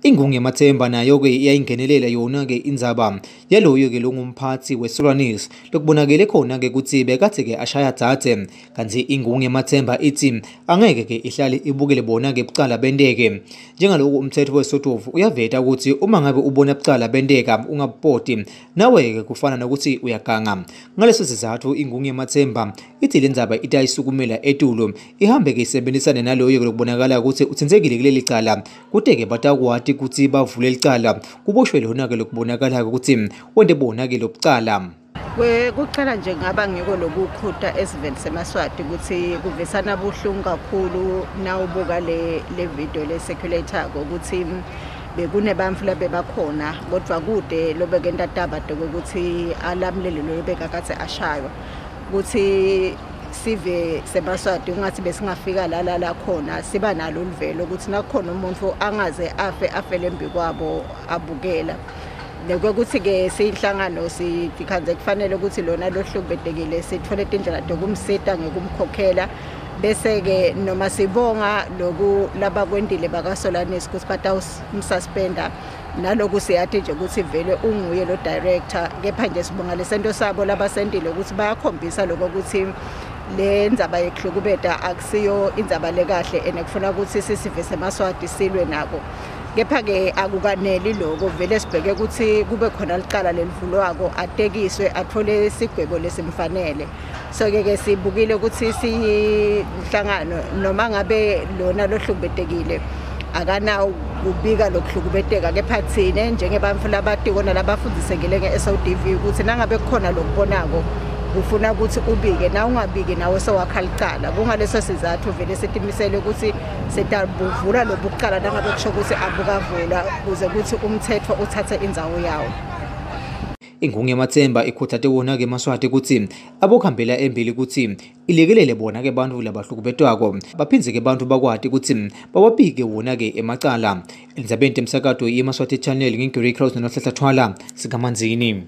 Ingungu Yamathemba nayo-ke iyayingenelela yona-ke indzaba yaloyo-ke longumphatsi weSolanis lokubonakele khona-ke kutsi bekadze-ke ashaya dzadze, kantsi Ingungu Yamathemba itsi angeke-ke ihlale ibukele bona-ke bucala benteke. Njengaloku umtsetfo weSotovu uyaveta kutsi uma ngabe ubona bucala benteka ungabupoti, nawe-ke kufana nokuthi uyaganga. Ngaleso sizatfu Ingungu Yamathemba itsi lendzaba itayisukumela etulu, ihambe-ke isebenzisane naloyo-ke lokubonakala kutsi utsintsekile kuleli cala, kute-ke batakwati kutsi bavule licala kuboshwe lona-ke lokubonakalako kutsi wente bona-ke lobucala. Kucala nje ngaba ngiko lokukhuta esiveni semaSwati ukuthi kuvisana buhlungu kakhulu nawubuka le video le circulator-ko ukuthi bekunebantfu labebakhona kodvwa kude lobekenta taba ukuthi alamulele lo bekakadze ashaywa, ukuthi sive semaSwati ungathi besingafika la khona siba nalo uluvelo ukuthi nakukhona umuntu angaze afe afele embi kwabo abukela. Nekwekuthi-ke siyinhlangano sikhandze kufanele ukuthi lona lohlukubetekile sithole tindlela tokumsita ngekumkhokhela, bese-ke noma sibonga loku labakwentile bakaSolanis ukuthi batawumsuspenda, naloku siyathi nje ukuthi vele unguye lo director, kepha nje sibonga lesento sabo labasentile ukuthi bayakhombisa lokho ukuthi le ndzaba yekuhlukubeta akusiyo indzaba lekahle ene kufuna ukuthi sisive semaSwati silwe nako. Kepha-ke akukaneli loko, vele sibheke ukuthi kube khona licala lelivulwako atekiswe athole sigwebo lesimfanele. So-ke ke sibukile ukuthi siyinhlangano noma ngabe lona lohlukubetekile akanawo kubika lokuhlukubeteka, kepha thine njengebantfu labatiko nalabafundisekile nge-SODV ukuthi nangabe kukhona lokubonako kufuna ukuthi ubike, na ungabiki nawe sewakha licala. Kungaleso sizatfu vele sitimisele ukuthi sitabuvula lobucala nangabe kusho ukuthi abukavulwa kuze ukuthi umthetho uthathe indzawo yawo. Ingungu Yamathemba ikhutsate wona-ke emaSwati kutsi abokuhambela embili kutsi ilekelele bona-ke bantfu labahlukubetwako, baphindze-ke bantfu bakwati kutsi bawabike wona-ke emacala. Endzabeni temsakato yeMaswati Channel, ngingu-Gary Cross noNohlela Thwala, sikaManzini.